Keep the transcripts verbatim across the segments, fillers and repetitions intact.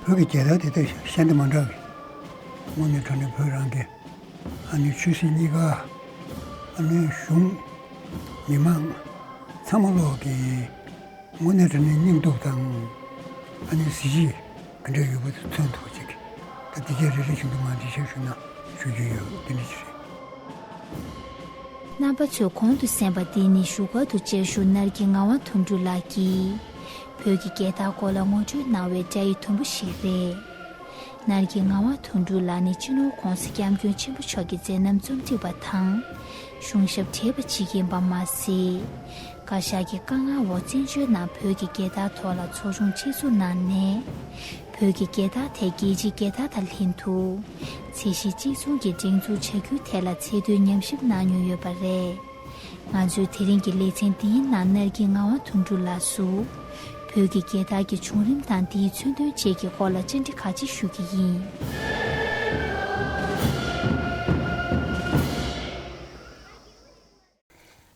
བོད་ཀྱི་རྒྱལ་དར་དེ་ད་ཤ་འདི་མ་འདྲ་བའི་དངོས་གནས་དྲང་གནས་བོད་རང་གི་ཨ་ནི་ཆོས་སྲིད་གཉིས་ཀ་ཨ་ནི་གཞུང་མི་མང་ཚང་མ་ལོག་གི་དངོས་གནས་དྲང་གནས་སྙིང་སྟོབས་དང་ཨ་ནི་གཟི་བརྗིད་ག་འདྲ་ཡོད་པ་དེ་མཚོན་ཐུབ་ཅིག་ད་འདི་གས་རེ་རེ་བཞིན་དུ་ང་འདི་ཤ་ཞུ་ན་ཞུ་རྒྱུ་ཡོད་འདི་འདྲ་ཅིག་རེད། རྣམ་པ་ཚོས་གོང་དུ་གསན་པ་འདི་ནི་བཞུགས་སྒར་དུ་བཅའ་བཞུགས་ནར་གྱི་ངག་དབང་དོན་གྲུབ་ལགས་ཀྱིས་བོད་ཀྱི་རྒྱལ་དར་སྐོར་ལ་ངོ་སྤྲོད་གནང་བའི་སྒྲ་ཡི་དུམ་བུ་ཞིག་རེད། ནར་གྱི་ངག་དབང་དོན་གྲུབ་ལགས་ནི་སྤྱི་ནོར་༧གོང་ས་༧སྐྱབས་མགོན་ཆེན་པོ་མཆོག་གི་མཛད་རྣམ་རྩོམ་སྒྲིག་པ་དང་གཞུང་ཞབས་བགྲེས་པ་གཅིག་ཡིན་པ་མ་ཟད། བཀའ་ཤག་གི་བཀའ་མངགས་འོག་བཙན་བྱོལ་ནང་བོད་ཀྱི་རྒྱལ་དར་ཐོག་ལ་ཚོགས་ཆུང་ཆེད་འཛུགས་གནང་ནས། བོད་ཀྱི་རྒྱལ་དར་དེ་རྒྱལ་སྤྱིའི་རྒྱལ་དར་དང་ལྷན་དུ། ཚད་གཞི་གཅིག་མཚུངས་ཀྱི་སྒྲེང་འཛུགས་བྱ་རྒྱུའི་ཐད་ལ་ཚད་མཐོའི་ཉམས་ཞིབ་གནང་མྱོང་ཡོད་པ་རེད། ང་ཚོའི་དེ་རིང་གི་ལེ་ཚན་འདིའི་ནང་ནར་གྱི་ངག་དབང་དོན་གྲུབ་ལགས་སུ། བོད་ཀྱི་རྒྱལ་དར་གྱི་བྱུང་རིམ་དང་དེའི་མཚོན་དོན་བཅས་ཀྱི་སྐོར་ལ་བཅར་འདྲི་ཁག་ཅིག་ཞུ་གི་ཡིན།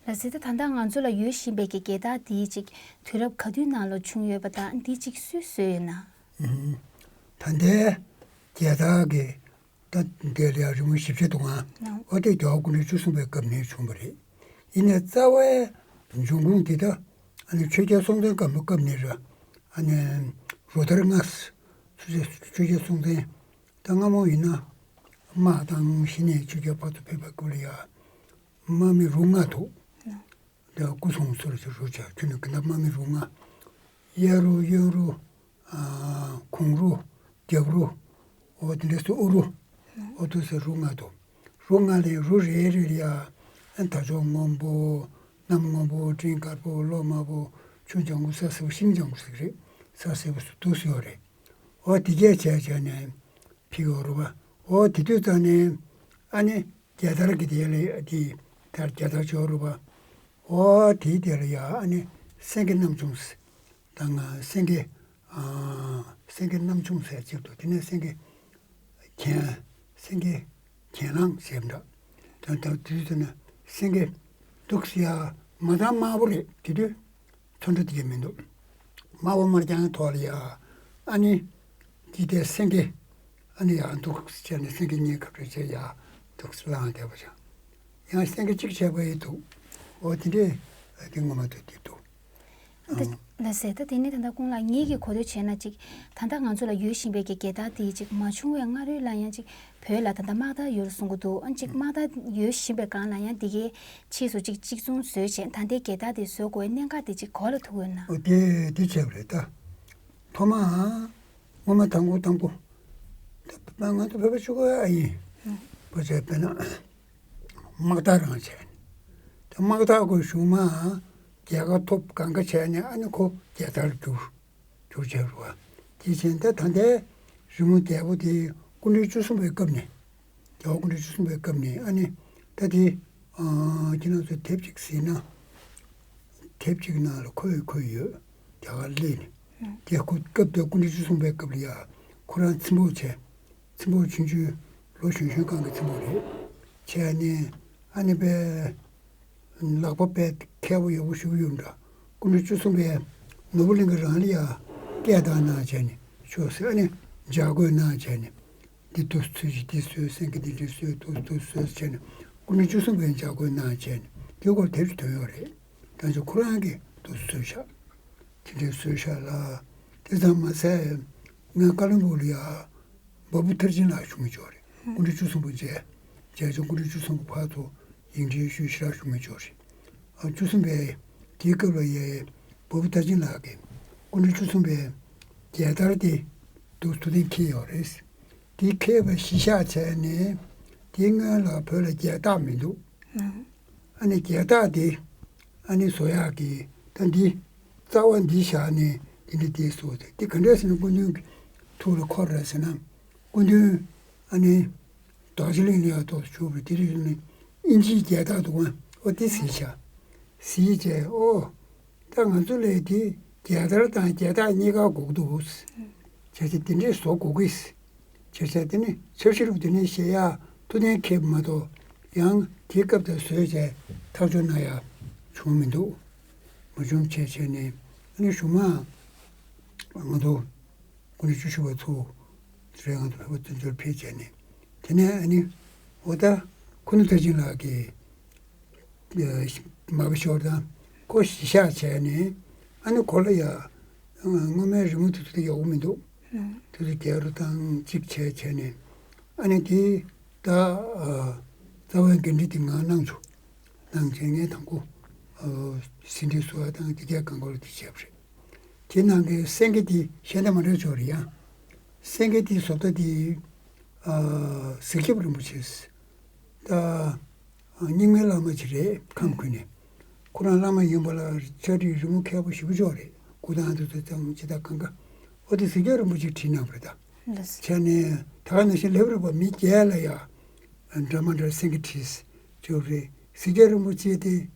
ལགས་སེ། ད་ད་ལྟ་ང་ཚོ་ལ་ཡོད་བཞིན་པའི་གི་རྒྱལ་དར་འདིའི་ཅིག་དུས་རབས་ག་དུས་ནང་ལ་བྱུང་ཡོད་པ་དང་འདི་ཅིག་སུས་བཟོས་ཡོད་ན། ཨུམ། ད་ལྟའི་རྒྱལ་དར་གི་ད་འདི་ལ་ཡང་རི་མོ་ཞིབ་ཆ་འདུག་ཨང་། ནོ། ཨོ་དེ་རྒྱལ་བ་སྐུ་ཕྲེང་བཅུ་གསུམ་པའི་སྐབས་ནས་བྱུང་བ་རེད། ཡིན་ནའི་རྩ་བའི་འབྱུང་ཁུངས་འདི་ད་ཨ་ནི་ཆོས་རྒྱལ་སྲོང་བཙན་སྒམ་པོའི་སྐབས་ནས་ར་ཨ་ནི་རུ་དར་ལྔ། ཆོས་རྒྱལ་ཆོས་རྒྱལ་སྲོང་བཙན་ད་སྔ་མོ་ཡིན་ན་དམག་བཏང་གཞི་ནས་ཆོས་རྒྱལ་ཕར་ཚུར་ཕེབས་པའི་སྐབས་ལ་ཡ། དམག་མི་རུ་ལྔ་འདུག། ནོ། འདི་སྐུ་སྲུང་ཚུ་ལ་ཅིག་རུ་བྱ་ཁྱོད་ནི་གི་འདབ་དམག་མི་རུ་ལྔ། གཡས་རུ་གཡོན་རུ། ཨ། གུང་རུ། རྒྱབ་རུ། འོ་དེ་འདྲས་སུ་དབུ་རུ། ནོ། འོ་དུ་ཟེར་རུ་ལྔ་འདུག། རུ་ལྔ་ལས་རུ་རེ་རེ་ལ་ཡ། ཨ་དར་ལྕོག་སྔོན་པོ། གནམ་སྔོན་པོ། སྤྲིན་དཀར་པོ། ལོ་དམར་པོ། ཆུ་ལྗང་གུ་ས་སེར་པོ། ཤིང་ལྗང་གུ་ཟེར་གི་རེད། ས་སེར་པོ་སུ་དུ་སུ་ཡོད་རེད། འོ་དེ་གས་བྱས་བྱས་ནས། ཕི་ཡོ་རུ་བ། འོ་དེ་དུས་ཙང་ནས་ཨ་ནི་རྒྱལ་དར་གྱི་དེ་ལ་དེ་དར་རྒྱལ་དར་ཅོ་རུ་བ། འོ་དེའི་དེ་ལ་ཡ་ཨ་ནི་སེང་གེ་གནམ་ཆུང་ཟེར། དང་སེང་གེ། ཨ། སེང་གེ་གནམ་ཆུང་ཟེར་གཅིག་འདུག། དེ་ནས་སེང་གེ་གྱེན། སེང་གེ་གྱེན་ལངས་ཟེར་འདྲ། དང་དང་དུས་ཚོད་ན་སེང་གེ་འདུག་ཟེར་ཡ་མ་དང་དམར་པོ་རེད་དེ་དུས། ཚོན་ཁྲ་དེ་གས་མི་འདུག། དམར་པོ་དམར་རྐྱང་ཐོག་ལ་ཡ། ཨ་ནི། ཅི་སྟེ་སེང་གེ། ཨ་ནི་ཡ་འདུག་བྱས་ནས་སེང་གེ་གཉིས་ཁ་བྲལ་བྱས་ཡ། འདུག་ལངས་བསྡད་པ་བྱ། ཡང་སེང་གེ་གཅིག་བྱས་པ་ཡི་འདུག། འོ་དེ་འདྲས་དེ་ངོ་མ་ཐུག་དེ་འདུག། ད་ལ་ཟེར་ད་དེ་ནི་ད་ལྟ་ཀུན་ལ་ངེད་ཀྱི་གོ་ཐོས་བྱས་ན་ཅིག་ད་ལྟ་ང་ཚོ་ལ་ཡོད་བཞིན་པའི་གི་རྒྱལ་དར་དེ་ཅིག་མ་བྱུང་བའི་སྔ་རོལ་ལ་ཡང་ཅིག་བོད་ལ་ད་ལྟ་དམག་དར་ཡོད་རེད་གསུང་གི་འདུག། ཨ་ཅིག་དམག་དར་ཡོད་བཞིན་པའི་སྒང་ལ་ཡང་དེ་གའི་ཕྱིས་སུ་ཅིག་གཅིག་མཚུངས་བཟོས་བྱས་ད་ལྟའི་རྒྱལ་དར་དེ་བཟོ་དགོས་པའི་གནད་འགག་དེ་ཅིག་གོ་ལ་ཐུག་ཡོད་ན། ཨོ་དེ་དེ་བྱས་པ་རེད་ད། ཐོག་མ། སྔོན་མ་དང་པོ་དང་པོ། ད་ང་ཚོ་བོད་པ་ཆུ་ཁོལ་ཨ་ཡིན། པོ་བྱས་པས་ན། དམག་དར་རང་བྱས། ད་དམག་དར་གོ་གཞུང་མ། རྒྱལ་ཁ་ཐོབ་གང་ག་བྱས་ནས་ཨ་ནི་ཁོ་རྒྱལ་དར་གྱུར། གྱུར་བྱས་རུ་བ། དེ་བྱས་ད་ད་ལྟའི་རི་མོ་རྒྱལ་པོ་དེ་སྐུ་ཕྲེང་བཅུ་གསུམ་པའི་སྐབས་ནས། རྒྱལ་བ་སྐུ་ཕྲེང་བཅུ་གསུམ་པའི་སྐབས་ནས་ཨ་ནི། ད་དེ། ཨ། ཁྱེད་རང་ཚོ་དེབ་ཅིག་གཟིགས་ན། དེབ་ཅིག་ནང་ལ་ཁོ་ཡི་ཁོ་ཡི་ཡོད། རྒྱ་གར་སླེབས་ནས། དེ་ཁོ་སྐབས་དེ་སྐུ་ཕྲེང་བཅུ་གསུམ་པའི་སྐབས་ལ་ཡ། ཁོ་རང་ཚིམ་པོ་བྱས། ཚིམ་པོ་ཆུང་ཆུང་། ལོ་གཞོན་གཞོན་སྒང་གི་ཚིམ་པོ་རེད། བྱས་ནས་ཨ་ནི་པའི། ལག་པ་པའི་མཁས་པོ་ཡག་པོ་ཞུ་གི་ཡོད་འདྲ། སྐུ་ཕྲེང་བཅུ་གསུམ་པའི་ནོར་བུ་གླིང་ག་རང་ལ་ཡ་སྐད་བཏང་གནང་བྱས་ནས་ཆོག་ཟེར། ཨ་ནི་འཇགས་བཀོད་གནང་བྱས་ནས་འདི་འདུག་ཚུལ་བཞིན་འདི་བཟོས། སེང་གེ་འདི་འདྲ་བཟོས། འདུག་འདུག་བཟོས་བྱས་ནས་སྐུ་ཕྲེང་བཅུ་གསུམ་པའི་འཇགས་བཀོད་གནང་བྱས་ནས་དེའི་སྐོར་དེབ་ཅིག་ཐོན་ཡོད་རེད། ད་ཆ་ཁོ་རང་གིས་འདུག་བཟོས་བཞག། དེ་འདྲ་བཟོས་བཞག་ལ། དེ་ཙམ་མ་ཟད་ངས་ཀ་ལོན་སྦུག་ལ་ཡ། བ་བུ་མཐར་ཕྱིན་ལགས་བཞུགས་མི་ཅོག་རེད། སྐུ་ཕྲེང་བཅུ་གསུམ་པ་མཇལ། མཇལ་བྱུང་། སྐུ་ཕྲེང་བཅུ་གསུམ་པ་ཕར་ཚུར་ཡིག་འཕྲིན་ཞུས་ཞེ་དྲག་བཞུགས་མི་ཅོག་རེད། ཨ། བཅུ་གསུམ་པའི་དེའི་སྐབས་ལ་ཡའི་བ་བུ་མཐར་ཕྱིན་ལགས་ཀྱིས་སྐུ་ཕྲེང་བཅུ་གསུམ་པའི་རྒྱལ་དར་དེ་འདུག་ཐུགས་གཏན་འཁེལ་ཡོད་རེད། དེ་འཁེལ་བ་གཞི་བཞག་བྱས་ནས་དེའི་སྔོན་ལ་བོད་ལ་རྒྱལ་རྟགས་མི་འདུག། ཨ་ནི་རྒྱལ་རྟགས་དེ་ཨ་ནི་བཟོ་ཡག་གི་ད་འདི་རྩ་བ་འདི་བཞག་ནས་འདི་འདྲ་དེ་བཟོ་དེ་འདི་ག་འདྲ་ཟེར་ན་སྐུ་མདུན་གྱི་ཐུགས་ལ་འཁོར་ར་ཟེར་ན། སྐུ་མདུན་ཨ་ནི་རྡོ་རྗེ་གླིང་ལ་ཡང་ཐོག་ཏུ་བཞུགས་པའི་དེ་དུས་ནི་དབྱིན་ཇིའི་རྒྱལ་རྟགས་འདུག་ག། ཨོ་དེ་གཟིགས་བྱ། གཟིགས་བྱས་ཨོ། ད་ང་ཚོ་ལས་དེ་རྒྱལ་དར་དང་རྒྱལ་རྟགས་གཉིས་ཀ་དགོས་ཀྱི་འདུག། བྱས་ཙང་དེ་འདྲས་བཟོ་དགོས་ཀྱི། བྱས་ཙང་དེ་ནི་ཆབ་སྲིད་རུ་དེ་ནས་བཤད་ཡ་ཐུགས་གཏན་འཁེལ་མ་གཏོགས་ཡང་དེའི་སྐབས་དེར་བཟོས་བྱས་ཐག་གཅོད་གནང་ཡ་བྱུང་མི་འདུག། མ་བྱུང་བྱས་བྱས་ནས་ཨ་ནི་གཞུག་མ་ང་ཚོ་ སྐུ་ཕྲེང་བཅུ་བཞི་པ་ཚོ་རེད། ང་ཚོ་བོད་པ་བཙན་བྱོལ་ཕེབས་བྱས་ནས། དེ་ནས་ཨ་ནི་འོ་ད་ཁུ་ནུ་མཐར་ཕྱིན་ལགས་ཀྱིས་མ་པ་ཤོར་དང་ཁོ་གཞིས་ཆགས་བྱས་ནས། ཨ་ནི་ཁོ་ལ་ཡ་སྔོན་མའི་རི་མོ་དེ་ཚོ་དེ་ཡག་པོ་མི་འདུག་དེ་ཚོ་རྒྱག་རོགས་དང་གཅིག་བྱས་བྱས་ནས། ཨ་ནི་དེ་ད་རྩ་བའི་འགན་འཁྲི་དེ་ང་གནང་བྱུང་། གནང་བྱས་ངས་དང་པོ་ཟིན་བྲིས་བཟོ་བ་དང་དེ་གའི་གང་གོ་ལ་དེ་བྱས་པ་རེད། དེ་ནང་གི་སེང་གེ་དེ་གཞན་དང་མ་འདྲ་ཅིག་རེད་ཡ། སེང་གེ་དེ་བཟོ་ལྟ་དེ་གཟིགས་རྒྱབ་རིན་པོ་ཆེ་ད་རྙིང་མའི་བླ་མ་ཅིག་རེད། ཁམས་ཁུལ་ནས། ཁོ་རང་བླ་མ་ཡིན་པ་ལ་ཆ་རིག་རི་མོ་མཁས་པོ་ཞེ་པོ་ཅིག་རེད། སྐུ་ཐང་དེ་ཚོ་ཙམ་ཅི་ད་གང་ག་འོ་དེ་གཟིགས་རྒྱབ་རིན་པོ་ཆེ་བྲིས་གནང་བ་རེད་ད། ལགས། བྱས་ནས་ད་ག་ནང་བཞིན་ལྷ་རིས་པ་མི་བརྒྱད་ལ་ཡ་འདྲ་མ་འདྲ་སེང་གེ་བྲིས་བྱས་རེད། གཟིགས་རྒྱབ་རིན་པོ་ཆེ་དེ་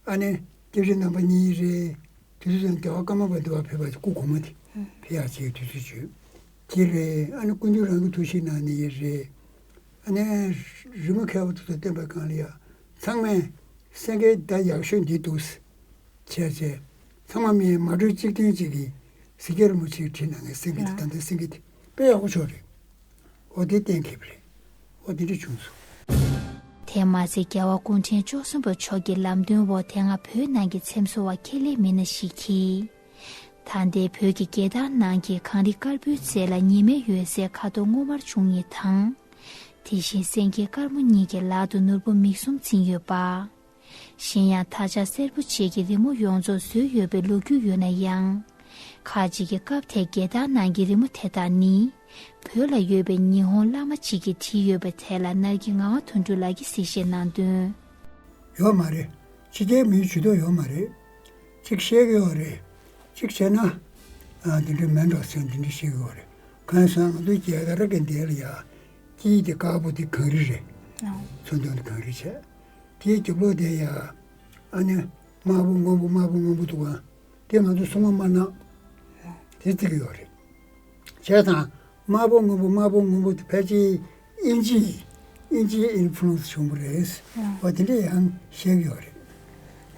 ཨ་ནི་སྐྱབས་རྗེ་རྣམ་པ་གཉིས་རེད། དེ་དུས་ཙམ་རྒྱལ་བ་ཀརྨ་པ་འདི་བ་ཕེབས་པ་སྐུ་གོང་མ་དེ་ཕེབས་ཡག་བྱས་དུས་ཚོད་བྱོས་དེ་རེད། ཨ་ནི་སྐུ་མདུན་རང་གི་ཐུགས་གཤིས་ནང་ནས་ཡིན་རེད། ཨ་ནི་རི་མོ་མཁས་པ་དེ་ཚོ་བསྟན་པའི་སྒང་ལ་ཡ་ཚང་མས་སེང་གེ་ད་ཡག་ཤོས་འདི་འདུག་བྱས་བྱས། ཚང་མ་མིའི་མ་གྲོས་གཅིག་མཐུན་གཅིག་གིས་གཟིགས་རྒྱབ་རིན་པོ་ཆེས་བྲིས་གནང་མཁན་སེང་གེ་དེ་ད་ལྟའི་སེང་གེ་དེ་དཔེ་ཡག་པོ་ཤོས་རེད། འོ་དེ་གཏན་འཁེལ་བ་རེད། འོ་དེ་འདྲ་བྱུང་སོང་། དེ་མ་ཟད་རྒྱལ་བ་སྐུ་ཕྲེང་བཅུ་གསུམ་པ་མཆོག་གི་ལམ་སྟོན་འོག་དེ་སྔ་བོད་ནང་གི་འཚེམ་བཟོ་བ་ཁས་ལེན་མི་སྣ་ཞིག་གིས། ད་ལྟའི་བོད་ཀྱི་རྒྱལ་དར་ནང་གི་གངས་རི་དཀར་པོའི་རྩེ་ལ་ཉི་མའི་འོད་ཟེར་ཁ་དོག་སྔོ་དམར་བྱུང་ཡོད་དང་། དེ་བཞིན་སེང་གེ་དཀར་མོ་གཉིས་ཀྱི་ལག་ཏུ་ནོར་བུ་མིག་གསུམ་འཛིན་ཡོད་པ། གཞན་ཡང་མཐའ་ལྕགས་སེར་པོ་བཅས་ཀྱི་རི་མོ་ཡོངས་རྫོགས་བཟོས་ཡོད་པའི་ལོ་རྒྱུས་ཡོད་ན་ཡང་། ཁ་ཅིག་གིས་སྐབས་དེའི་རྒྱལ་དར་ནང་གི་རི་མོ་དེ་དག་ནི། བོད་ལ་ཡོད་པའི་ཉི་ཧོང་བླ་མ་ཅིག་གིས་བྲིས་ཡོད་པ་དེ་ལ་ནར་གྱི་ངག་དབང་དོན་གྲུབ་ལགས་ཀྱིས་གཟིགས་ཞིབ་གནང་དོན། ཡོད་མ་རེད། ཕྱི་རྒྱལ་མིའི་ཇུས་གཏོགས་ཡོད་མ་རེད། གཅིག་བཤད་ཀྱི་ཡོད་རེད། གཅིག་བྱས་ན། ཨ་འདི་འདྲའི་མེད་འགྲོ་ཟེར་འདི་འདྲ་བཤད་ཀྱི་ཡོད་རེད། གང་ཡིན་ཟེར་ན་ང་ཚོའི་རྒྱལ་དར་གྱི་འདི་ལ་ཡ། དཀྱིལ་དེ་དཀར་པོ་དེ་གངས་རི་རེད། ཨོ། མཚོན་དོན་དེ་གངས་རི་བྱས། དེའི་རྒྱབ་ལོགས་དེ་ཡ། ཨ་ནི་དམར་པོ་སྔོན་པོ་དམར་པོ་སྔོན་པོ་འདུག་ག་དེ་ང་ཚོ་སྲུང་མ་དམར་ནག་དེ་བརྩི་གི་ཡོད་རེད། བྱས་ཙང་དམར་པོ་སྔོན་པོ་དམར་པོ་སྔོན་པོ་དེ་ཕལ་ཆེར་དབྱིན་ཇི་དབྱིན་ཇིའི་ཨིན་ཕུ་ལུ་ཨེན་སི་བྱུང་བ་རེད། ཨོ། འོ་དེ་འདྲ་ཡང་བཤད་ཀྱི་ཡོད་རེད།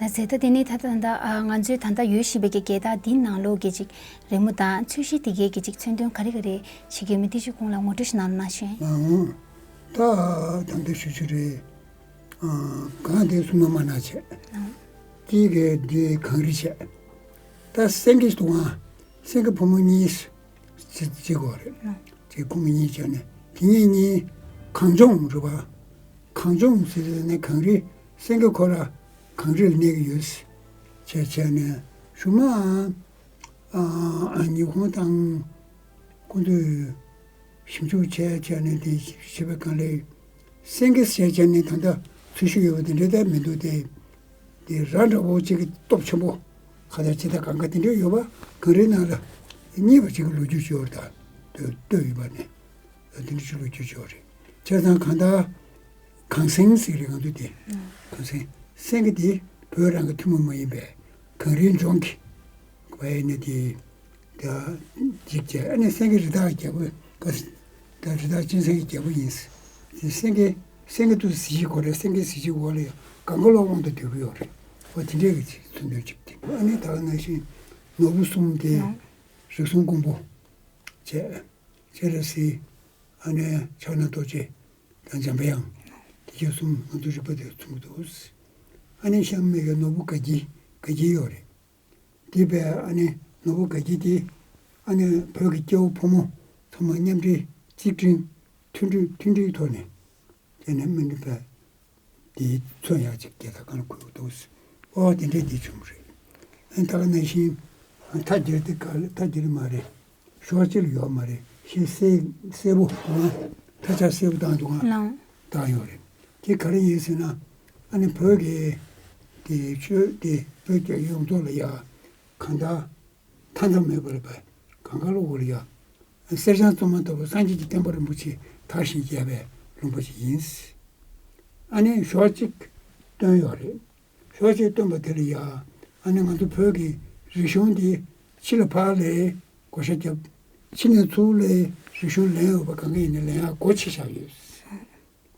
ལགས་སེ། ད་དེ་ནས་ད་ད་ད་ང་ཚོའི་ད་ལྟ་ཡོད་བཞིན་པའི་གི་རྒྱལ་དར་འདི་ནང་ལོགས་ཀྱི་ཅིག་རི་མོ་དང་ཚོས་གཞི་དེ་གའི་གི་ཅིག་མཚོན་དོན་ག་རེ་ག་རེ་བྱེད་ཀྱི་ཡོད་མེད་དེ་ཅིག་ཁོང་ལ་ངོ་སྤྲོད་ཞིག་གནང་རོགས་གནང་ཞུ་ཡིན། ཨང་། ད་ད་ལྟ་ཞུ་ཞུ་རེད། ཨང་། གང་དེ་སྲུང་མ་དམར་ནག་བྱས། ཨང་། དེ་གའི་དེ་གངས་རི་བྱས། ད་སེང་གེ་འདུག་ཨང་། སེང་གེ་ཕོ་མོ་གཉིས། གཅིག་གཅིག་གོ་རེད། ཨང་། གཅིག་ཕོ་མོ་གཉིས་བྱས་ནས་དེ་གཉིས་གཉིས་གངས་ལྗོངས་རེད་པ། གངས་ལྗོངས་ཟེར་ནས་གངས་རི་སེང་གེ་ཁོ་ར་གངས་རི་ལ་གནས་ཀྱི་ཡོད། བྱས་བྱས་ནས་གཞུག་མ་ཨ་ཨ་ཉི་ཧོང་དང་ཁོ་ཚོས་ཞིབ་འཇུག་བྱས་བྱས་ནས་དེ་བྱེད་པའི་སྒང་ལས་སེང་གེ་ཟེར་བྱས་ནས་ད་ལྟ་འཚོལ་ཞིབ་ཡོད་པ་དེ་འདྲ་ད་མི་འདུག་སྟེ། དེ་ར་འདྲ་བོ་གཅིག་གི་སྟོབས་ཆེན་པོ་ཁ་དར་ཅི་ད་གང་ག་དེ་འདྲ་ཡོད་པ་གངས་རིའི་ནང་ལ་རྙེད་པ་ཅིག་གི་ལོ་རྒྱུས་ཅིག་ཡོད་རེད། ད་ལྟོས་ལྟོས་ཡོད་པ་ནས་དེ་འདྲ་ཅིག་ལོ་རྒྱུས་ཅིག་ཡོད་རེད། བྱས་ཙང་གང་ལྟར་གངས་སེང་ཟེར་རེད་ང་ཚོ་དེ། གངས་སེང་། སེང་གེ་དེ་བོད་རང་གི་ཐུན་མོང་མ་ཡིན་པའི་གངས་རིའི་ལྗོངས་ཀྱི་བ་ཡིན་ན་དེ། ད་འཇིགས་བྱས་ཨ་ནི་སེང་གེ་རི་དྭགས་རྒྱལ་པོ་ག་ད་རི་དྭགས་གཅན་གཟན་གྱི་རྒྱལ་པོ་ཡིན། དེ་སེང་གེ་སེང་གེ་ཏུ་གཟི་བརྗིད་གོ་རེད། སེང་གེ་གཟི་བརྗིད་འོག་ལ་ཡང་གངས་ཀ་ལོག་དབང་དུ་སྡོད་ཀྱི་ཡོད་རེད། འོ་དེ་འདྲས་ཀྱི་མཚོན་དོན་གཅིག་དེ། ཨ་ནི་ད་ག་ནང་བཞིན་ནོར་བུ་གསུམ་དེ་རིགས་གསུམ་མགོན་པོ་བྱས། སྤྱན་རས་གཟིགས། ཨ་ནི་ཕྱག་ན་རྡོ་རྗེ་དང་འཇམ་དབྱངས་དེ་གྱད་གསུམ་ང་ཚོ་རིག་པ་དེ་མཚོན་གྱི་འདུག་ཨ་ནི་གཤམ་མེད་ཀྱི་ནོར་བུ་དགའ་འཁྱིལ་དགའ་འཁྱིལ་ཡོད་རེད། དེ་བས་ཨ་ནི་ནོར་བུ་དགའ་འཁྱིལ་དེ་ཨ་ནི་བོད་ཀྱི་སྐྱེ་བོ་ཕོ་མོ་ཚང་མ་མཉམ་འབྲེལ་གཅིག་སྒྲིལ་མཐུན་སྒྲིལ་མཐུན་སྒྲིལ་ཐོག་ནས་དེ་ནས་མི་འདྲ་བའི་དེའི་མཚོན་ཡག་ཅིག་རྒྱལ་དར་སྒང་ལ་འཁོད་འདུག་ཨོ་དེ་འདྲས་དེ་བྱུང་རེད། ཨ་ནི་ད་ག་ནང་བཞིན་མཐའ་རྒྱལ་དེ་ག་ལ་མཐའ་རྒྱལ་མ་རེད། ཞོགས་གཅིག་ལ་ཡོད་མ་རེད། ཤེལ་སེར་སེར་པོ་ང་ཐ་ཆ་སེར་པོ་བཏང་འདུག་ང་ལང་བཏང་ཡོད་རེད། དེ་ག་རེ་ཡིན་ཟེར་ན་ཨ་ནི་བོད་ཀྱི་དེ་ཆོས་དེ་བོད་རྒྱལ་ཡོངས་རྫོགས་ལ་ཡ་གང་ལྟར་མཐའ་མཚམས་མེད་པར་བ་གང་ག་ལ་འོ་ལ་ཡ་གསེར་སྦྱངས་བཙོ་མ་ལྟ་བུ་སངས་རྒྱས་ཀྱི་བསྟན་པ་རིན་པོ་ཆེ་དར་ཞིང་རྒྱས་པའི་ལུང་པ་ཞིག་ཡིན། ཨ་ནི་ཞོགས་གཅིག་བཏོན་ཡོད་རེད། ཞོགས་ཀྱི་སྟོན་པ་དེ་ལ་ཡ། ཨ་ནི་ང་ཚོ་བོད་ཀྱི་རིག་གཞུང་འདི་ཕྱི་ལ་ཕར་ལས་བགོ་བཤའ་བརྒྱབ། ཕྱི་ནས་ཚུར་ལས་རིག་གཞུང་ལེན་འོས་པ་གང་ག་ཡིན་ན་ལེན་ཡག་སྒོ་ཕྱེ་བཞག་ཡོད།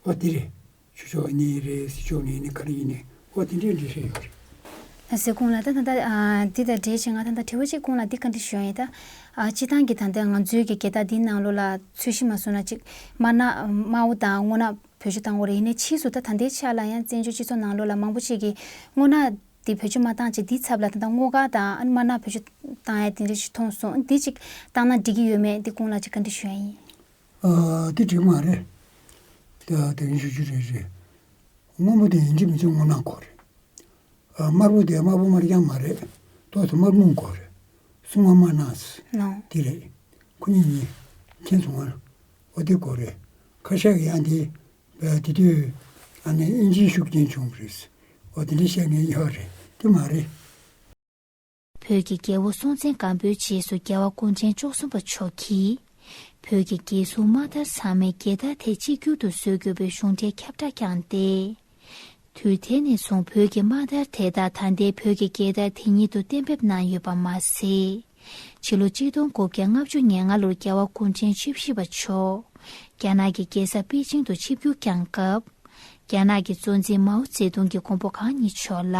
འོ་དེ་རེད། ཆོས་ཕྱོགས་ནས་རེད། སྲིད་ཕྱོགས་ནས་ནི་ག་རེ་ཡིན་ནའི་འོ་དེ་འདྲའི་འགྲེལ་བཤད་ཡོད་རེད། ཟེར་གོང་ལ་ད་ད་ལྟ་ཨ་འདི་དང་འབྲེལ་བྱས་ང་ད་ལྟ་དྲི་བ་གཅིག་གོང་ལ་འདི་བཀའ་འདྲི་ཞུ་ཡ་ཡིན་ད། ཨ་སྤྱི་བཏང་གི་ད་ལྟ་ང་ཚོའི་གི་རྒྱལ་དར་འདི་ནང་ལོགས་ལ་ཚོད་གཞི་མ་བཟུང་ན་གཅིག་དམར་ནག་དམར་པོ་དང་སྔོ་ནག་བེད་སྤྱོད་བཏང་དགོས་རེད། ཡིན་ནའི་ཕྱིས་སུ་ད་ད་ལྟའི་ཆ་ལ་ཡང་བཙན་བྱོལ་སྤྱི་ཚོགས་ནང་ལོགས་ལ་མང་པོ་ཅིག་གིས་སྔོ་ནག་འདི་བེད་སྤྱོད་མ་བཏང་བྱས་འདིའི་ཚབ་ལ་ད་ལྟ་སྔོ་དཀར་དང་ཨ་ནི་དམར་ནག་བེད་སྤྱོད་བཏང་ཡ་དེ་འདྲ་ཞིག་མཐོང་སོང་། འདི་གཅིག་བཏང་ན་འགྲིག་གི་ཡོད་མེད་འདི་གོང་ལ་གཅིག་བཀའ་འདྲི་ཞུ་ཡ་ཡིན། ཨ་དེ་འགྲིག་མ་རེད། ད་དེ་རིང་ཞུ་རྒྱུ་རེད་རེད། སྔོན་པོ་དེ་ཡིན་གཅིག་མིན་གཅིག་སྔོ་ནག་དགོས་རེད། ཨ་དམར་པོ་དེ་དམར་པོ་དམར་རྐྱང་མ་རེད། ཏོག་ཙམ་དམར་སྔོན་དགོས་རེད། སྲུང་མ་དམར་ནག་ནོ། དེ་རེད། ཁོ་གཉིས་གཉིས་མཁྱེན་སོང་ང་། འོ་དེ་དགོས་རེད། ཁ་ཤས་ཀྱི་ཡང་དེ་བས་དེ་དུས་ཨ་ནི་ཨིན་ཇིའི་ཤུགས་རྐྱེན་བྱུང་བ་རེད། འོ་དེ་འདྲ་བཤད་མཁན་ཡོད་རེད། དེ་མ་རེད། བོད་ཀྱི་རྒྱལ་པོ་སྲོང་བཙན་སྒམ་པོའི་རྗེས་སུ་རྒྱལ་བ་སྐུ་ཕྲེང་བཅུ་གསུམ་པ་མཆོག་གིས། བོད་ཀྱི་རྒྱལ་སྲུང་དམག་དར་ཚང་མའི་རྒྱལ་དར་དེ་གཅིག་གྱུར་དུ་བཟོ་དགོས་པའི་གཞུང་འབྲེལ་ཁྱབ་བསྒྲགས་བསྐྱངས་ཏེ། དུས་དེ་ནས་བཟུང་བོད་ཀྱི་དམག་དར་དེ་དག་ད་ལྟའི་བོད་ཀྱི་རྒྱལ་དར་དེ་ཉིད་དུ་གཏན་འབེབས་གནང་ཡོད་པ་མ་ཟད། ཕྱི་ལོ་ཆིག་སྟོང་དགུ་བརྒྱ་ལྔ་བཅུ་ང་ལྔ་ལོར་རྒྱལ་བ་སྐུ་ཕྲེང་བཅུ་བཞི་པ་མཆོག་རྒྱ་ནག་གི་རྒྱལ་ས་པེ་ཅིང་དུ་ཆིབས་བསྒྱུར་བསྐྱངས་སྐབས། རྒྱ་ནག་གི་གཙོ་འཛིན་མའོ་ཙེ་ཏུང་གི་མགོན་པོ་གང་ཉིད་མཆོག་ལ།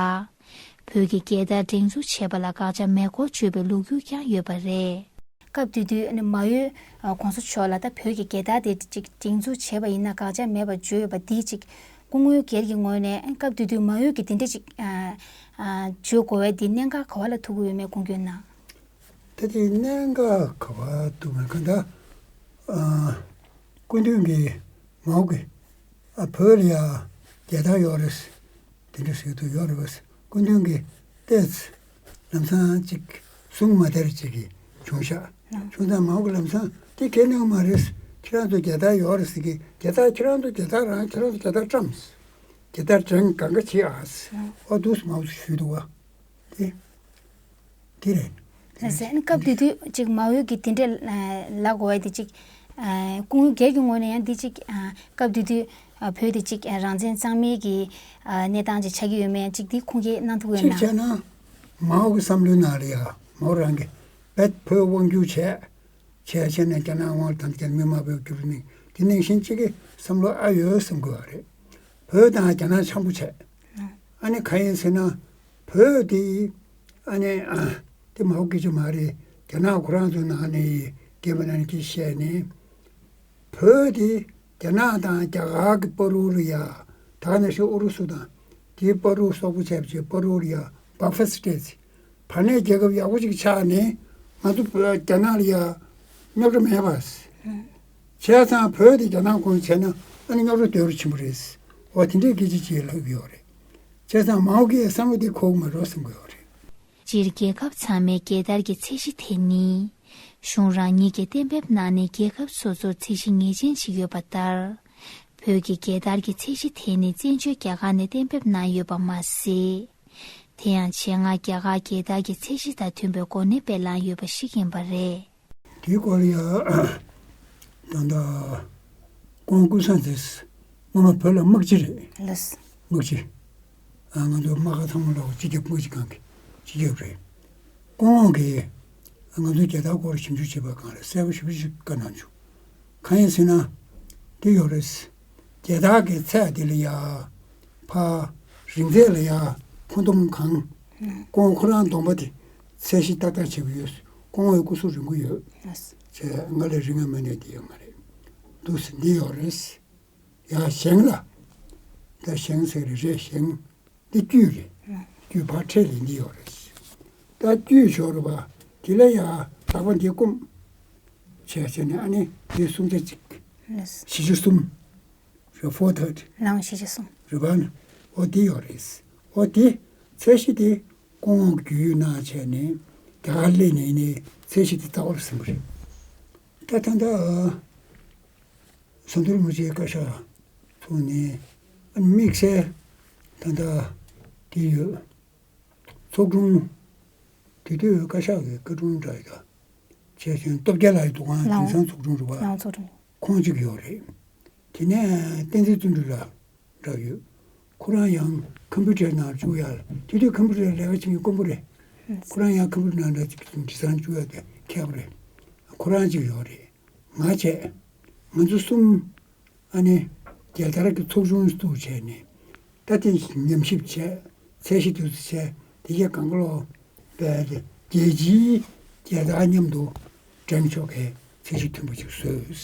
བོད་ཀྱི་རྒྱལ་དར་སྒྲེང་འཛུགས་བྱེད་པ་ལ་དགག་བྱ་མེད་སྐོར་བརྗོད་པའི་ལོ་རྒྱུས་ཀྱང་ཡོད་པ་རེད། སྐབས་དེ་དུས་མའོ་གོང་ས་མཆོག་ལ་ད་བོད་ཀྱི་རྒྱལ་དར་དེ་ཅིག་སྒྲེང་འཛུགས་བྱས་པ་ཡིན་ན་དགག་བྱ་མེད་པར་བརྗོད་ཡོད་པ་འདི་ཅིག་སྐུ་ངོ་སྒེར་གྱི་ངོས་ནས་སྐབས་དེ་དུས་མའོ་གིས་དེ་འདྲ་ཅིག་བརྗོད་དགོས་པའི་འདི་གནད་འགག་ག་བ་ལ་ཐུག་གི་ཡོད་མེད་དགོངས་སྐྱོན་གནང་། ད་དེ་གནད་འགག་ག་བ་ཐུག་མེད་ག་ད། སྐུ་མདུན་གྱིས་མའོ་གིས་ཨ་བོད་ལ་ཡ་རྒྱལ་དར་ཡོད་རེད། དེ་འདྲ་ཟེར་དུ་ཡོད་རེད་བས། སྐུ་མདུན་གྱིས་བལྟས་ཚེ་ལམ་སང་ཅིག་གསུང་མ་དེར་ཅིག་གིས་བྱུང་ཤག་བྱུང་ཙང་མའོ་གིས་ལམ་སང་དེ་གལ་གནད་མ་རེད། ཁྱེད་རང་ཚོ་རྒྱལ་དར་ཡོད་རེད་ཟེར་གི་རྒྱལ་དར་ཁྱེད་རང་ཚོ་རྒྱལ་དར་རང་ཁྱེད་རང་ཚོ་རྒྱལ་དར་བཀྲམ། རྒྱལ་དར་སྒྲེང་གང་ག་བྱེད་ཨ། ཨོ་འདུག་སེ་མའོ་ཚོ་ཞུས་འདུག་བ། དེ། དེ་རེད། ལགས་སེ། ཨ་ནི་སྐབས་དེ་དུས་ཅིག་མའོ་གིས་དེ་འདྲས་ལབ་དགོས་པ་དེ་ཅིག་སྐུ་ངོ་སྒེར་གྱི་ངོས་ནས་ཡང་འདི་ཅིག་སྐབས་དེ་དུས་བོད་དེ་ཅིག་རང་བཙན་གཙང་མའི་གི་གནས་སྟངས་ཅིག་ཆགས་ཀྱི་ཡོད་མེད་ཅིག་འདི་ཁུངས་སྐྱེལ་གནང་ཐུབ་ཡོད་ན། ཅིག་བྱས་ན། མའོ་གི་བསམ་བློའི་ནང་ལ་ཡ་མའོ་རང་གིས་བོད་དབང་བསྒྱུར་བྱས། བྱས་བྱས་ནས་རྒྱ་ནག་དབང་དང་རྒྱ་མི་དམར་པོའི་བསྒྱུར་ནས་དེ་ནང་བཞིན་གཅིག་གི་བསམ་བློ་ཨ་ཡོད་བསམ་དགོས་པ་རེད། བོད་དང་རྒྱ་ནག་འཆམ་པོ་བྱས། ཨ་ནི་ག་ཡིན་ཟེར་ན། བོད་དེ་ཨ་ནི་དེ་མའོ་སྐད་ཆ་མ་རེད། རྒྱ་ནག་ཁོ་རང་ཚོའི་ནང་ནས་རྒྱལ་པོ་ནང་ནས་དེ་བཤད་ནས། བོད་དེ་རྒྱ་ནག་དང་རྒྱ་གར་གྱི་བར་དུ་ལ་ཡ། ད་ག་ནང་བཞིན་ཨུ་རུ་སུ་དང་དེའི་བར་དུ་སོག་པོ་བྱས་པ་བྱས་བར་དུ་ལ་ཡ་བག་ཕེ་སི་སྤྲད་ཚེ། བར་གནས་རྒྱལ་ཁབ་ཡག་པོ་ཅིག་ཆགས་ནས་ང་ཚོ་བོད་རྒྱ་ནག་ལ་ཡ་རྙོག་དྲ་མེད་པ། བྱས་ཙང་བོད་དེ་རྒྱ་ནག་ཁོངས་བྱས་ན་ཨ་ནི་རྙོག་དྲ་དོད་རུ་ཕྱིན་པ་རེད། འོ་དེ་འདྲའི་སྐད་ཆ་ཅིག་ལབ་ཀྱི་ཡོད་རེད། བྱས་ཙང་མའོ་གིས་བསམ་བློ་དེ་འཁོར་གི་མ་རེད་བསམ་གྱི་ཡོད་རེད། སྤྱིར་རྒྱལ་ཁབ་ཚང་མའི་རྒྱལ་དར་གྱི་ཚད་གཞི་དེ་ནི། གཞུང་རང་ཉིད་ཀྱིས་གཏན་འབེབས་གནང་ནས་རྒྱལ་ཁབ་སོ་སོར་ཚད་གཞི་ངེས་ཅན་ཞིག་ཡོད་པ་ལྟར། བོད་ཀྱི་རྒྱལ་དར་གྱི་ཚད་གཞི་དེ་ནི་བཙན་བྱོལ་རྒྱ་གར་ནས་གཏན་འབེབས་གནང་ཡོད་པ་མ་ཟད། དེ་ཡང་ཆེད་མངགས་རྒྱ་གར་རྒྱལ་དར་གྱི་ཚད་གཞི་དང་མཐུན་པའི་གོ་གནས་སྤེལ་གནང་ཡོད་པ་ཞིག་ཡིན་པ་རེད། དེའི་སྐོར་ལ་ཡ། ད་ལྟ་སྐུ་ངོ་ཀུན་བཟང་མཛེས། སྔོན་མ་བོད་ལ་དམག་སྤྱི་རེད། ལགས། དམག་སྤྱི། ཨ་ང་ཚོ་དམག་ཁ་ཚང་མ་ལ་སྤྱི་ཁྱབ་དམག་སྤྱི་ཁང་གི་སྤྱི་ཁྱབ་རེད། སྐུ་ངོ་གིས་ང་ཚོའི་རྒྱལ་དར་སྐོར་ཞིབ་འཇུག་བྱེད་པ་སྒང་ལ་གསལ་པོ་ཞེ་པོ་ཞིག་བཀའ་གནང་བྱུང་། གང་ཡིན་ཟེར་ན། འདི་ཡོད་རེད། རྒྱལ་དར་གྱི་ཚད་འདི་ལ་ཡ། ཕ། རིང་ཚད་ལ་ཡ། ཁོ་འདོམ་གང་། ཁོང་ཁོ་རང་སྡོམ་པ་དེ་ཚད་གཞི་ཏག་ཏག་བྱེད་ཀྱི་ཡོད། ཁོང་བའི་སྐུ་གཟུགས་རིང་པོ་ཡོད། བྱས་ང་ལས་རིང་ང་མ་ནས་དེ་ཡོད་མ་རེད། འདུག་སེ་འདི་ཡོད་རེད། ཡ་ཞེང་ལ། ད་ཞེང་ཟེར་རེད་རེད་ཞེང་། འདི་དཀྱུས་རེད། དཀྱུས་ཕར་འཕྲེད་ལས་འདི་ཡོད་རེད། ད་དཀྱུས་ཞོར་རུ་བ། དེ་ལ་ཡ་ལག་པ་འདི་བསྐུམ། བྱས་བྱས་ནས་ཨ་ནི་འདི་སུམ་ཆ་གཅིག་བཞི་ཆ་གསུམ། རེད། ཕོར་ཐར་ཊི། ལའང་བཞི་ཆ་གསུམ། རེད་པ་ན། འོ་དེ་ཡོད་རེད། འོ་དེ་ཚད་གཞི་དེ་སྐུ་ངོ་རྒྱུས་ཡོད་ན་བྱས་ནས་རྒྱ་གར་སླེབས་ནས་ནས་ཚད་གཞི་དེ་རྩ་བར་ཟིན་པ་རེད། ད་ད་ལྟ་ཟམ་གདོང་རིན་པོ་ཆེའི་བཀའ་ཤག་ཚུགས་ནས་དམིགས་བསལ་ད་ལྟ་དེ་ཡོད། ཚོགས་དྲུང་། དེ་དུས་བཀའ་ཤག་གི་བཀའ་དྲུང་འདྲ་ཡོད་ད། བྱས་ཙང་སྟོབས་རྒྱལ་ལགས་ཀྱི་འདུ་ཁང་དེང་སང་ཚོགས་དྲུང་རེད་པ། ལའང་ཚོགས་དྲུང་། ཁོང་གཅིག་ཡོད་རེད། དེ་ནས་བསྟན་འཛིན་བརྩོན་འགྲུས་ལགས་འདྲ་ཡོད། ཁོ་རང་ཡང་ཁམ་པུ་ཊར་ནང་བཅུག་ཡ། དེ་དུས་ཁམ་པུ་ཊར་ལས་ཀ་བྱེད་མཁན་དཀོན་པོ་རེད། ཁོ་རང་ཡང་ཁམ་པུ་ཊར་ནང་འདྲ་ཅིག་འབྲི་སར་བཅུག་ཡ་དེ་མཁས་པོ་རེད། ཁོ་རང་གཅིག་ཡོད་རེད། ང་བྱས། ང་ཚོ་གསུམ། ཨ་ནི། རྒྱལ་དར་གྱི་ཚོགས་ཆུང་བཙུགས་བྱས་ནས། ད་དེ་ཉམས་ཞིབ་བྱས། ཚད་གཞི་དེ་ཚོ་བྱས། དེ་གའི་གང་ག་ལོ་པའི་རྒྱལ་སྤྱིའི་རྒྱལ་དར་མཉམ་དུ་འགྲེམས་ཆོག་གི་ཚད་གཞི་མཐོན་པོ་ཅིག་བཟོས།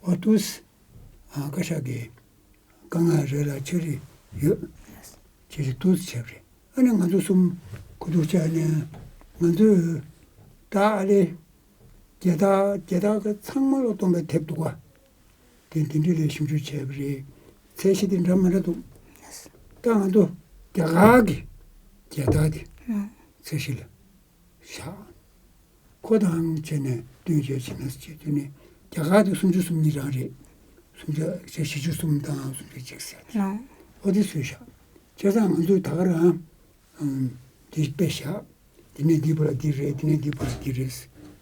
ཨོ་ཏུས་ཨ་བཀའ་ཤག་གི་དཀའ་ངལ་རེད་ལ་ཆེ་རེ་ཡོད། ཆེ་རེ་ཏུས་བྱས་པ་རེད། ཨ་ནི་ང་ཚོ་གསུམ་ཁུ་ཐུག་བྱས་ནས་ང་ཚོས་ད་ཨ་ལེ་རྒྱལ་དར་རྒྱལ་དར་གི་ཚང་མ་ལོ་སྟོང་པའི་དེབ་འདུག་ག་དེ་དེ་འདྲ་ལས་ཞིབ་འཇུག་བྱས་པ་རེད། ཚད་གཞི་དེ་འདྲ་མི་འདྲ་འདུག་ད་ང་ཚོ་རྒྱ་གར་གྱི་རྒྱལ་དར་དེ་ཚད་གཞི་ལ་བཞག་ཁོ་དང་བྱས་ནས་བསྟུན་བྱས་བྱས་ན་བྱས་དུས་ནས་རྒྱ་གར་དེ་སུམ་ཅུ་སོ་གཉིས་རང་རེད། སུམ་ཅུ་བྱས་བཞི་བཅུ་གསུམ་དང་སུམ་ཅུ་གཅིག་ཟེར་ནས་ཨོ་དེ་བཟོས་བཞག་བྱས་ཙང་ང་ཚོས་ད་ག་རང་དེ་དཔེ་བཞག་དེ་ནས་འདི་བར་འདི་རེད། དེ་ནས་འདི་བར་འདི་རེད།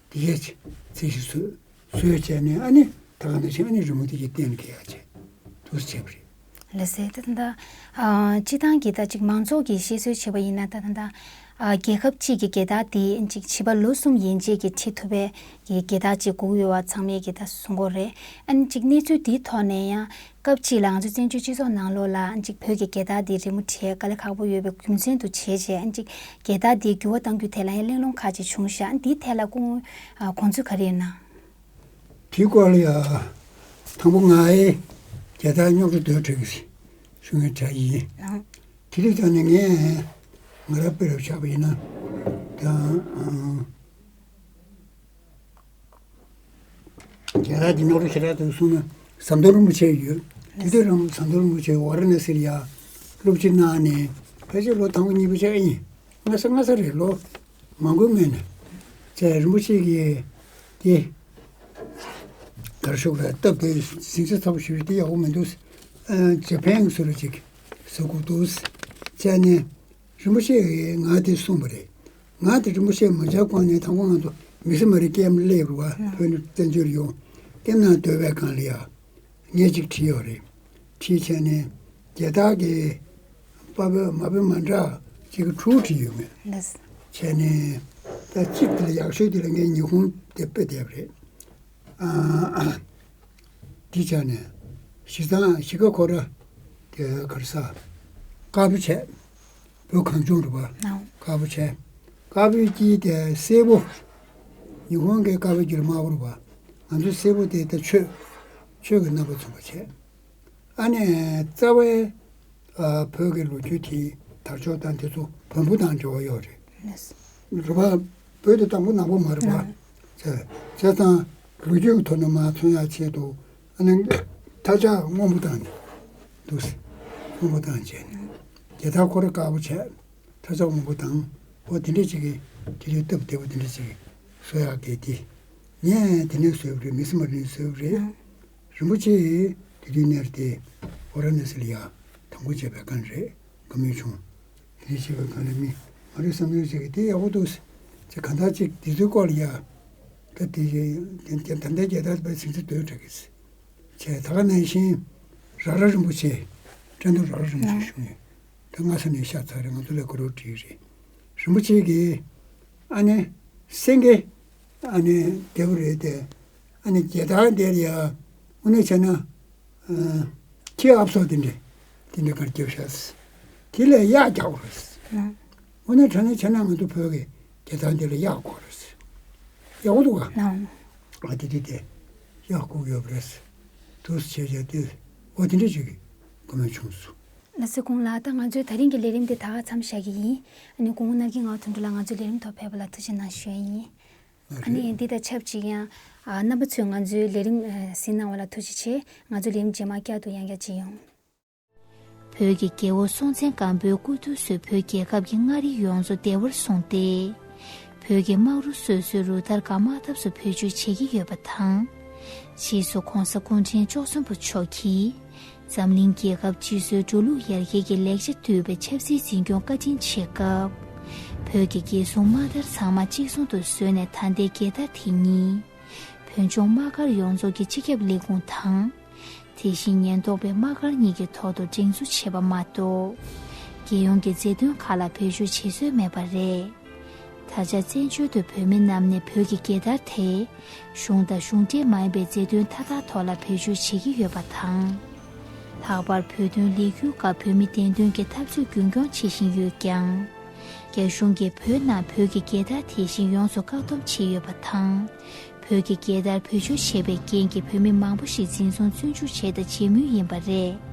དེ་གས་ཚད་གཞི་བཟོས་བཟོས་བྱས་ནས་ཨ་ནི་ད་ག་ནང་བཞིན་ཨ་ནི་རི་མོ་དེ་གས་གཏན་ལ་འཁེལ་ཡག་བྱས་འདུག་སེ་བྱས་པ་རེད། ལགས་སེ། ད་ད་ལྟ་ཨ་སྤྱི་བཏང་གི་ད་ཅིག་མང་ཚོགས་ཀྱི་བཤད་སྲོལ་བྱས་པ་ཡིན་ན་ད་ད་ལྟ་ཨ་རྒྱལ་ཁབ་གཅིག་གི་རྒྱལ་དར་དེ་ཅིག་བྱིས་པ་ལོ་གསུམ་ཡན་ཆད་ཀྱིས་ཁྲིད་ཐུབ་པའི་གི་རྒྱལ་དར་ཅིག་དགོས་ཡོད་པ་ཚང་མས་གི་ད་གསུང་གི་ཡོད་རེད། ཨ་ནི་ཅིག་གནས་ཚུལ་འདིའི་ཐོག་ནས་ཡང་སྐབས་གཅིག་ལ་ང་ཚོ་བཙན་བྱོལ་སྤྱི་ཚོགས་ནང་ལོགས་ལ་ཅིག་བོད་ཀྱི་རྒྱལ་དར་འདི་རི་མོ་བྲིས་དཀའ་ལས་ཁག་པོ་ཡོད་པའི་རྒྱུ་མཚན་དུ་བྱས་རྗེས་ཅིག་རྒྱལ་དར་འདི་འགྱུར་བ་གཏང་རྒྱུ་དེ་ལ་ཡང་གླེང་སློང་ཁག་ཅིག་བྱུང་ཤག་འདིའི་ཐད་ལ་སྐུ་ངོ་དགོངས་ཚུལ་ག་རེ་ཡོད་ན། དེའི་སྐོར་ལ་ཡ་དང་པོ་ང་ཨེ་རྒྱལ་དར་རྙོག་དྲ་དོད་དྲགས་ཀྱི་ཞུ་མཁན་གྲས་ཡིན། དེ་རིང་ཙང་ནས་ངས་ང་རང་དཔེ་རུ་ཆགས་པ་ཡིན་ན་དང་། རྒྱལ་དར་འདི་རྙོག་དྲ་ཞེ་དྲག་འདུག་གསུངས་ན་ཟམ་གདོང་རིན་པོ་ཆེ་ཡོད། དེ་དུས་རིང་ཟམ་གདོང་རིན་པོ་ཆེ་ཝཱ་ར་ཎ་སི་ལ་ཡ་སློབ་ཁྲིད་གནང་ནས་ཕལ་ཆེར་ལོ་དང་པོ་གཉིས་པ་ཆགས་ཡིན། སྔ་ས་སྔ་ས་རེད། ལོ་མང་པོའི་སྔོན་ནས་བྱས་རིན་པོ་ཆེ་གིས་དེ་གར་ཤོག་ལ་སྟབས་བདེ་ཟིང་ཆ་ཚ་པོ་ཞིག་རེད། དེ་ཡག་པོ་མི་འདུག་ཨ་ཇ་ཕན་བཟོ་རུ་ཅིག་བཟོ་དགོས་འདུག་བྱས་ནས། རིན་པོ་ཆེ་གིས་ང་དེ་གསུངས་པ་རེད། ང་དེ་རིན་པོ་ཆེ་མ་བྱ་གོང་ནས་དང་པོ་ང་ཚོ་མི་སེར་མ་རེད་ཀེམ་སླེབས་རུ་བ་བོད་ནས་བཙན་བྱོལ་ཡོང་ཀེམ་ནང་སྡོད་པའི་སྒང་ལ་ཡ་ངས་ཅིག་བྲིས་ཡོད་རེད། བྲིས་བྱས་ནས་རྒྱལ་དར་གྱི་པ་བོད་མ་བོད་མ་འདྲ་ཅིག་གི་ཕྲུ་གུ་བྲིས་ཡོད་ངས། བྱས་ནས་ད་གཅིག་དེ་ལ་ཡག་ཤོས་དེ་ལ་ངས་ཉི་ཧོང་དེ་དཔེ་བསྡད་པ་རེད། ཨ། དེ་བྱས་ནས་གཞི་གཙང་གཞིས་ཀ་ཁོ་ར་དེ་གར་ས་དཀར་པོ་བྱས། བོད་གངས་ལྗོངས་རེད་པ། དཀར་པོ་བྱས། དཀར་པོའི་དཀྱིལ་དེ་སེར་པོ། ཉི་ཧོང་གི་དཀར་པོའི་དཀྱིལ་དམར་པོ་རེད་པ། ང་ཚོའི་སེར་པོ་དེ་ད་ཆོས་ཆོས་ཀྱི་རྣམ་པ་མཚོན་པ་བྱས། ཨ་ནི་རྩ་བའི་ཨ་བོད་ཀྱི་ལོ་རྒྱུས་དེ་དར་ལྕོག་དང་དེ་ཚོ་བོན་པོ་དང་འབྲེལ་བ་ཡོད་རེད། རེད་པ། བོད་དེ་དང་པོ་ནག་པོ་མ་རེད་པ། བྱས་བྱས་ཙང་ལོ་རྒྱུས་ཀྱི་ཐོག་ནས་མར་མཚོན་ཡག་ཆེད་དུ་ཨ་ནི་ཐག་ཆག་སྔོན་པོ་བཏང་ནས་འདུག་སེ། སྔོན་པོ་བཏང་བྱས་ནས་རྒྱལ་དར་ཁོ་ར་དཀར་པོ་བྱས། ཐག་ཆག་སྔོན་པོ་དང་། ཨོ་དེ་འདྲ་ཅིག་གི་དེ་དུས་སྟབས་བདེ་པོ་དེ་འདྲ་ཅིག་བཟོ་ཡག་གི་དེ། ངས་དེ་ནས་བཟོས་པ་རེད། མི་སེར་མ་རེད་བཟོས་པ་རེད། རིན་པོ་ཆེ་དེ་དུས་ནས་དེ་ཝཱ་ར་ཎ་སི་ལ་ཡ་དང་པོ་བྱས་པའི་སྒང་རེད། བཀའ་མོལ་བྱུང་། དེ་ནས་བྱས་པའི་སྒང་ལ་མི་ང་རའི་བསམ་ཚུལ་ཅིག་གི་དེ་ཡག་པོ་འདུག་ཟེར། གང་ལྟར་ཅིག་དེ་ཚོའི་སྐོར་ལ་ཡ་ད་དེ་ད་ལྟའི་རྒྱལ་དར་པའི་ཚིག་ཚིག་དོད་དྲག་གི་ཟེར། བྱས་ད་ག་ནང་བཞིན་ར་ར་རིན་པོ་ཆེ། བཀྲས་མཐོང་ར་ར་རིན་པོ་ཆེ་བཞུགས་ཡོད། ད་སྔ་ས་ནས་ཤ་ཚ་རེད། ང་ཚོ་ལ་གོ་རོགས་བྲིས་རེད། རིན་པོ་ཆེ་གིས་ཨ་ནི་སེང་གེ་ཨ་ནི་བདེ་པོ་རེད་དེ། ཨ་ནི་རྒྱལ་དར་འདིར་ཡ་དངོས་གནས་བྱས་ན་ཨ་ཁྱི་ཨབ་སོ་དེ་འདྲས་དེ་འདྲས་གར་རྒྱབ་ཤག་ཟེར། དེ་ལ་གཡག་རྒྱག་དགོས་རེད་ཟེར། དངོས་གནས་དྲང་གནས་བྱས་ན་ང་ཚོ་བོད་ཀྱི་རྒྱལ་དར་འདི་ལ་གཡག་དགོས་རེད་ཟེར། ཡག་པོ་འདུག་ག་ཨ་དེ་དེ་དེ་གཡག་བཀུག་ཡོད་པ་རེད་ཟེར། འདུག་སེ་བྱས་བྱས་དེ་འོ་དེ་འདྲས་ཅིག་གི་བཀའ་མོལ་བྱུང་སོང་། ལགས་སེ། དགུང་ལགས། ད་ང་ཚོའི་ད་རིང་གི་ལས་རིམ་དེ་ད་ག་མཚམས་བཞག་གི་ཡིན། ཨ་ནི་སྐུ་ངོ་ནར་གྱི་ངག་དོན་གྲུབ་ལགས་ང་ཚོའི་ལས་རིམ་ཐོག་ཕེབས་པ་ལ་ཐུགས་རྗེ་གནང་ཞུ་ཡ་ཡིན། ཨ་ནི་འདི་དང་ཆབས་ཅིག་ཡང་ཨ་རྣམ་པ་ཚོས་ང་ཚོའི་ལས་རིམ་ཨ་གཟིགས་གནང་བ་ལ་ཐུགས་རྗེ་ཆེ། ང་ཚོའི་ལས་རིམ་རྗེས་མ་བསྐྱར་དུ་ཡང་བསྐྱར་མཇལ་ཡོང་། བོད་ཀྱི་རྒྱལ་པོ་སྲོང་བཙན་སྒམ་པོའི་སྐུ་དུས་སུ་བོད་རྒྱལ་ཁབ་ཀྱི་མངའ་རིས་ཡོངས་རྫོགས་བདེ་བར་བཟུང་སྟེ། བོད་ཀྱི་དམག་རུ་སོ་སོའི་རུ་སྟར་སྒམ་དམག་འཐབ་སུ་བེད་སྤྱོད་བྱེད་ཀྱི་ཡོད་པ་དང་། རྗེས་སུ་ྋགོང་ས་སྐུ་ཕྲེང་བཅུ་གསུམ་པ་མཆོག་གིས། འཛམ་གླིང་རྒྱལ་ཁབ་སྤྱི་སོའི་འགྲོ་ལུགས་ཡར་རྒྱས་ཀྱི་ལེགས་ཆ་བསྡུས་པའི་ཆབ་སྲིད་འཛིན་སྐྱོང་བཀའ་དྲིན་ཆེ་སྐབས། བོད་ཀྱི་རྒྱལ་སྲུང་དམག་དར་ཚང་མ་གཅིག་མཚུངས་སུ་བཟོས་ནས་ད་ལྟའི་རྒྱལ་དར་དེ་ཉིད། བོད་ལྗོངས་དམག་སྒར་ཡོངས་རྫོགས་ཀྱི་སྤྱི་ཁྱབ་ལས་ཁུངས་དང་། དེ་བཞིན་ཉེན་རྟོག་པའི་དམག་སྒར་གཉིས་ཀྱི་ཐོག་ཏུ་སྒྲེང་འཛུགས་བྱས་པ་མ་གཏོགས། རྒྱལ་ཡོངས་ཀྱི་མཛད་དོན་ཁག་ལ་བེད་སྤྱོད་བྱེད་སྲོལ་མེད་པ་རེད། ད་ཆ་བཙན་བྱོལ་དུ་བོད་མི་རྣམས་ནས་བོད་ཀྱི་རྒྱལ་དར་དེ་གཞུང་དང་གཞུང་འབྲེལ་མ་ཡིན་པའི་མཛད་དོན་མཐའ་དག་ཐོག་ལ་བེད་སྤྱོད་བྱེད་ཀྱི་ཡོད་པ་དང་། ལྷག་པར་བོད་དོན་ལས་འགུལ་སྐབས་བོད་མི་བདེན་དོན་གྱི་འཐབ་རྩོད་རྒྱུན་སྐྱོང་བྱེད་བཞིན་ཡོད་ཀྱང་། རྒྱ་གཞུང་གིས་བོད་ནང་བོད་ཀྱི་རྒྱལ་དར་དེ་བཞིན་ཡོངས་སུ་བཀག་སྡོམ་བྱས་ཡོད་པ་དང་། བོད་ཀྱི་རྒྱལ་དར་བེད་སྤྱོད་བྱས་པའི་རྐྱེན་གྱིས་བོད་མི་མང་པོ་ཞིག་འཛིན་བཟུང་བཙོན་འཇུག་བྱས་དང་བྱེད་མུས་ཡིན་པ་རེད།